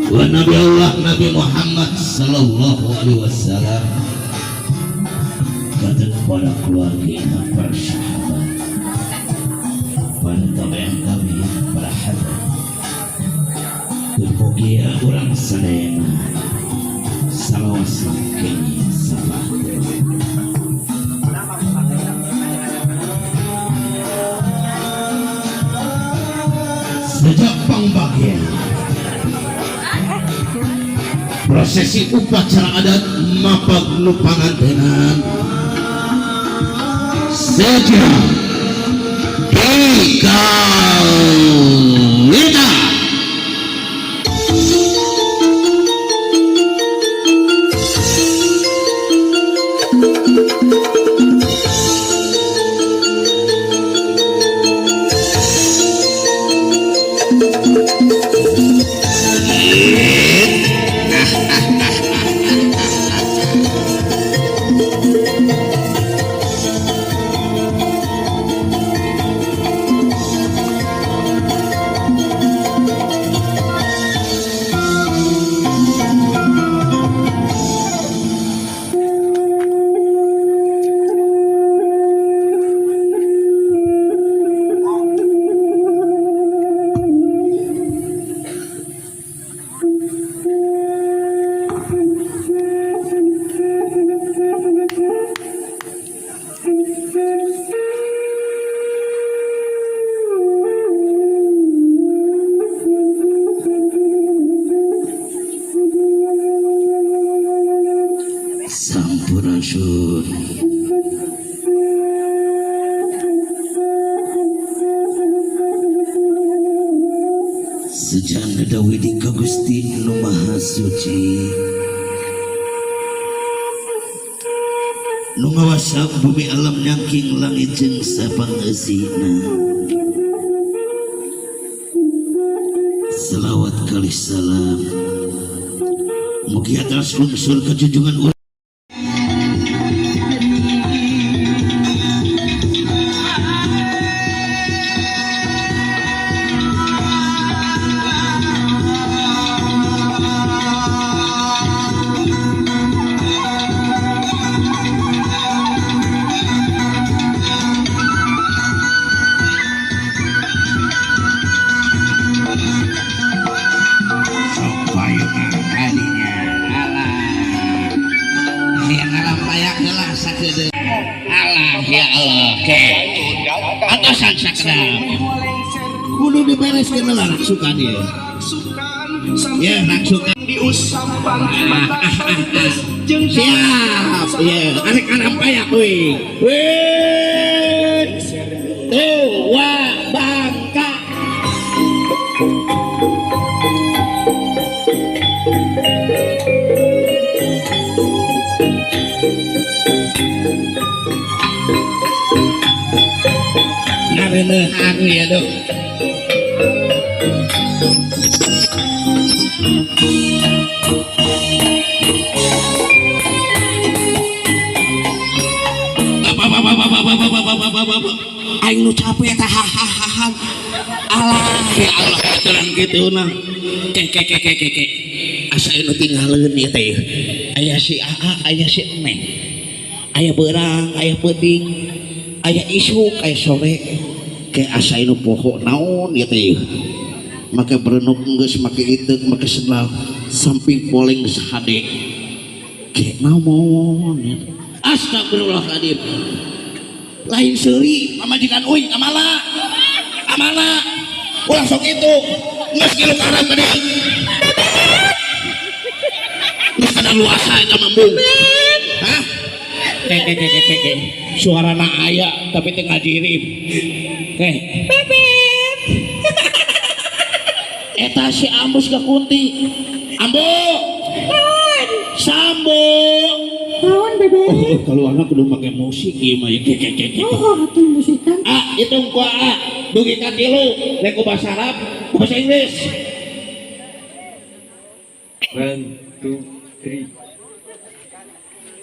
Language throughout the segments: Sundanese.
Wa Nabi Allah Nabi Muhammad sallallahu alaihi wasallam, kata kepada keluarga, para sahabat, para tabi'in tabi'in, para habat. Mugia urang sadayana salawasa kini sabah. Sejak pangbagian prosesi upacara adat mapag nu pangantenan sejak dikawita. Sampurasun. Sejana dawidi ka Gusti Nu Maha Suci, Nu ngawasa bumi alam nyangking langit jeung sapangeusina. Selawat kali salam mugi atas lungsur ka junjungan. Sok payung kadinya. Alah, hayang alam payak heula sakedeung. Alah, ya Allah, ke atasan sakedap kudu dibereskeun heula raksukan ieu ya, raksukan. Siap ya, arek alam payak euy. Wih, tua bangka. Ngareuneuhan ya dong. Apa apa apa apa apa apa apa apa apa. Aing nu capek tah hahaha. Alah, ya Allah, aturan kitu nah. Ke ke ke ke ke ke. Asa nu tinggaleun ieu teh. Aya si AA, aya si Neng. Aya beurang, aya peuting, aya isuk, aya sore. Ke asa nu poho naon ieu teh. Make berenuk geus, make iteuk, make sendal, samping poleng geus hade. Ke naon ya. Astagfirullahaladzim. Lain seuri pamajikan uing, amala. Amala. Ulah sok itu. Geus ngilu karam tadi. Geus kadaluasa eta mambung. Hah? Ke ke ke ke ke ke. Suarana aya tapi teu ngadirip. Ke. Bebek. Eta si Ambus ke Kunti. Ambu. Naon? Sambo. Naon, Bebek? Oh, kalau anak kudu make musik ieu mah ya. Ke ke ke ke. Oh, atuh musikan. Ah, hitung ku A. Dugi ka tilu, rek ku bahasa Arab, ku bahasa Inggris. One, two, three.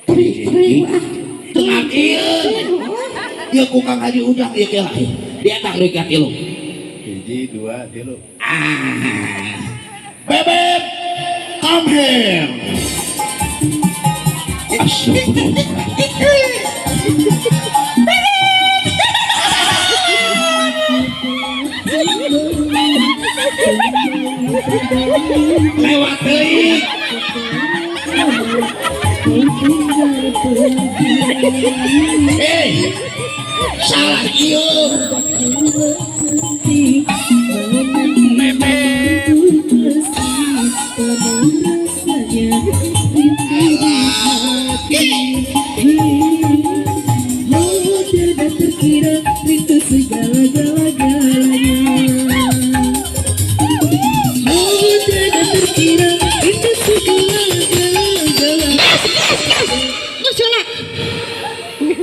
Tri, tri, ah. Tengah ieu. Ieu ku Kang Haji Ujang ieu ke lah. Di eta dugi ka tilu. Hiji, dua, tilu. Ah. Bebek. Samher. Astagfirullah. Lewat deui. Eh, salah ieu.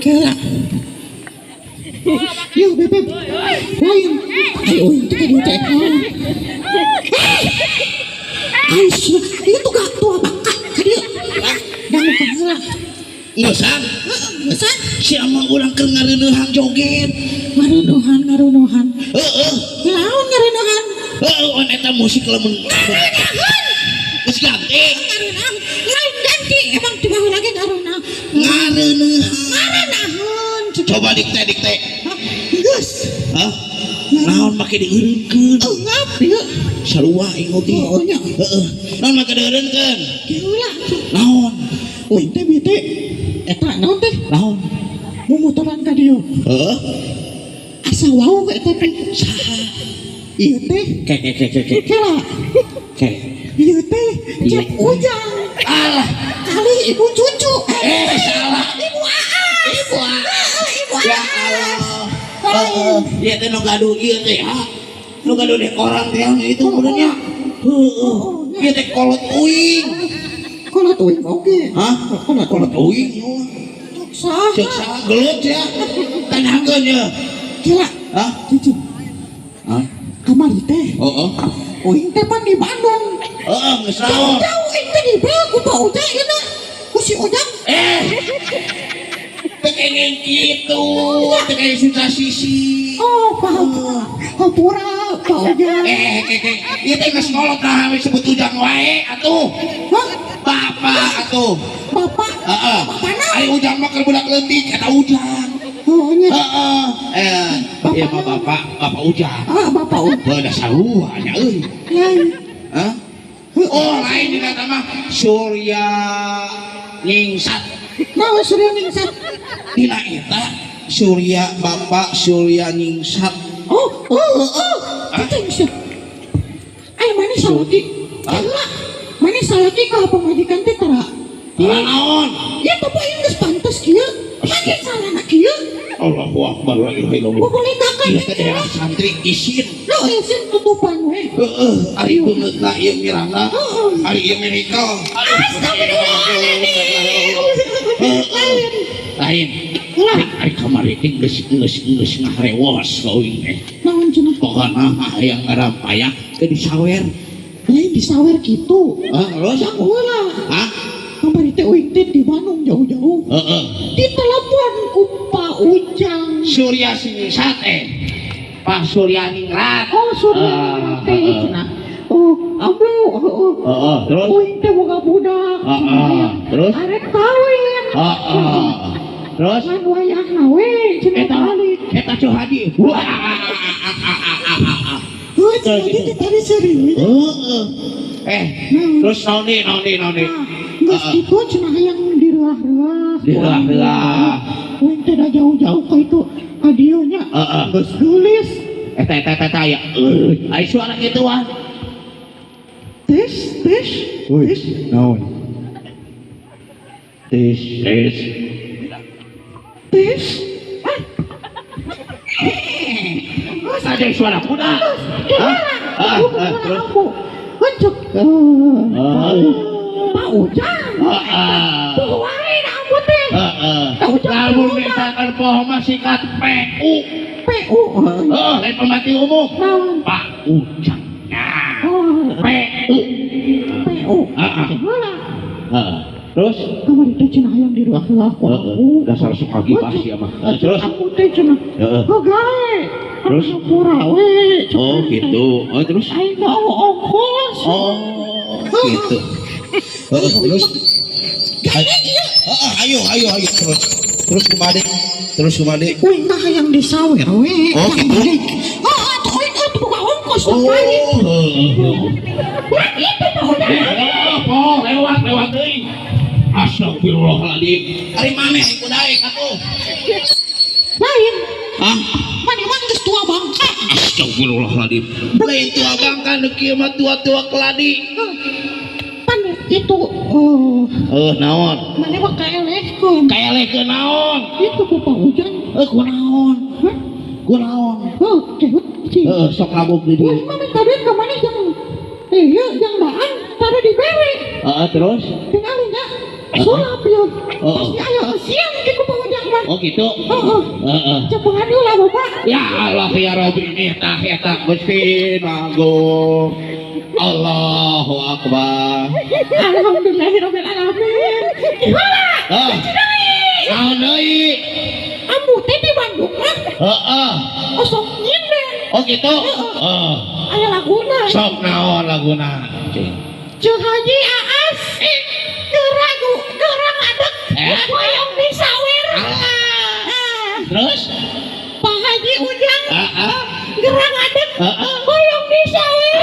Kela. Yo bebek. Lain. Ayo itu ka dieu teh. Aisyah, itu gak tua bangka ka dieu. Dangu heula. Ngeusan, Ngeusan si ama urang keur ngareuneuhan joget. Ngarunuhan, ngarunuhan. Heeh. Naon ngarunuhan? Heeh, on eta musik lamun geus ganti. Ngarunuhan. Lain ganti, emang di bawah lagi ngarunuhan. Ngareuneuhan. Ngarunuhan. Coba dikte dikte. Geus. Hah? Naon make dieureunkeun? Ngap ieu. Sarua aing oge. Oh, nya. Heeh. Naon make dieureunkeun? Heula. Naon? Uing teh bete. Eta naon teh? Naon? Mumotoran ka dieu. Heeh. Asa wau eta teh. Saha? Ieu teh. Ke ke ke ke ke. Kela. Ke. Ieu teh Cep Ujang. Alah, Kali ibu cucu. eh salah. Ibu Aas. Ibu Aas. Ibu Ya Aas. Allah. Heeh. Ieu teh nu gaduh ieu teh ha. Nu gaduh dekoran teh anu itu meureunnya. Heeh. Ieu teh kolot uing. Kolot uing oge. Hah? Kolot Kolot uing. Saha? Cek saha gelut ya. Tanyakeun ya. Kela. Hah? Cucu. Hah? Kamari teh. Heeh. Uing teh pan di Bandung. Heeh, geus naon? Jauh aing teh dibel ku Pak Ujang ieu na. Ku si Ujang. Eh. Teu kenging kitu, teu kenging susah sisi. Oh, paham. Hampura Pak Ujang. Eh, ke ke. Ieu teh geus kolot nah we sebut ujang wae atuh. Hah? Bapak atuh. Bapak. Heeh. Bapak naon? Ari ujang mah keur budak leutik eta ujang. Oh, nya. Heeh. Eh, ieu mah bapak, bapak ujang. Ah, Bapak Ujang. Heuh da sarua nya euy. Lain. Hah? Oh, lain dina eta mah Surya Ningsat. Naon Surya Ningsat? Dina eta Surya Bapak Surya Ningsat. Oh, oh, oh. Cicing sih. Ay, mana salaki? Hah? Mana salaki ka pamajikan teh tara? Tara naon? Ya tapi aing geus pantes kieu. Mana salana kieu? Allahu Akbar la ilaha illallah. Boboleh kakan Ieu teh daerah santri isin. Lo isin tutupan we. Heeh, ari beungeutna ieu mirana. Ari ieu miracle. Lain. Lain. Lah, Ari kamari teh geus geus geus ngahrewos ka uing teh. naon cenah? Pokona mah hayang ngarampaya teu disawer. Lain disawer kitu. Hah, terus? Sak heula. Hah? Kamari teh uing teh di Bandung jauh-jauh. Heeh. Ditelepon ku Pak Ujang. Surya Sinisat eh. Pak Surya Ningrat. Oh, Surya Ah, teh ah, ah. cenah. Oh, ambu, oh, Heeh, terus? Uing teh boga budak. Ah, ah. Terus? Arek kawin. Heeh. Terus? Ngan wayahna we cenah Eta balik. eta Cuhadi. Wah. Heuh, cenah teh tadi serius. Heeh. Eh, terus naon deui, naon deui, naon deui? Nah, geus Ah, ah. kitu cenah hayang direuah-reuah. Direuah-reuah. Uing teh da jauh-jauh ka itu ka dieu nya. Heeh. Geus geulis. Eta eta eta eta ya. Euy, ai suara gituan. Tes, tes, tes. Naon? Tes. Tes. Tes. Ah. Ada suara kuda. Hah? Ah, ah, terus? Encek. Ah. Pak Ujang. Heeh. Poho wae da ambu teh. Heeh. Pak Ujang Lamun poho mah. misalkan poho mah sikat PU. PU. Heeh, lain pembantu umum. Naon? Pak Ujang. Nah, Oh, PU. PU. Heeh. Heula. Heeh. Terus Kamari teh cenah hayang direuah-reuah ku Heeh. aku. Dasar suka gibah sih mah. Terus Aku teh cenah. Heeh. Hegae. Terus? Hampura we. Oh, gitu. Oh, terus Aing mau ongkos. Oh, gitu. Heeh, terus. Gaya ieu. Heeh, ayo ayo ayo terus. Terus kumaha deui? Terus kumaha deui? Uing tah hayang disawer we. Oh, Yang gitu. balik. Oh, atuh uing atuh boga ongkos Oh, balik. heeh. Wah, itu mah udah. Oh, lewat lewat deui. Astagfirullahaladzim. Ari maneh ku daek atuh. Lain. Hah? Maneh mah geus tua bangka. Astagfirullahaladzim. Lain tua bangka, nu kieu mah tua-tua keladi. Pan itu, oh, Eh, naon? Maneh mah kaelehkeun. Kaelehkeun naon? Itu ku Pak Ujang. Eh, ku naon? Hah? Ku naon? Oh, cewek sih. Heeh, sok labuk di Wah, dieu. mah minta duit ke mana jang? Eh, iya, jang daan, tadi dibere. Heeh, terus? Tinggal nya. Sulap ya. Oh. Pasti aya siang ke ku Pak Ujang mah. Oh, gitu. Heeh. Heeh. Cepengan heula, Bapak. Ya Allah ya Rabbi, ini tah eta Gusti Agung. Allahu Akbar. Alhamdulillahirabbil alamin. Heula. Ah. Naon deui? Ambu teh di Bandung mah Heeh. osok nyinden. Oh, gitu. Heeh. Aya laguna. Sok naon laguna? Cing. Ceu Haji Aas. Geragu, gerang adek. Eh? Hoyong disawer. Alah. Ah. Terus? Pak Haji Ujang. Heeh. Gerang adek. Heeh. Hoyong disawer.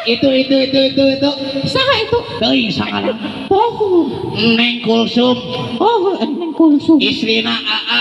Itu itu itu itu itu. Saha itu? Teuing sakarang. Oh, Neng Kulsum, oh, Neng Kulsum. Istrina AA.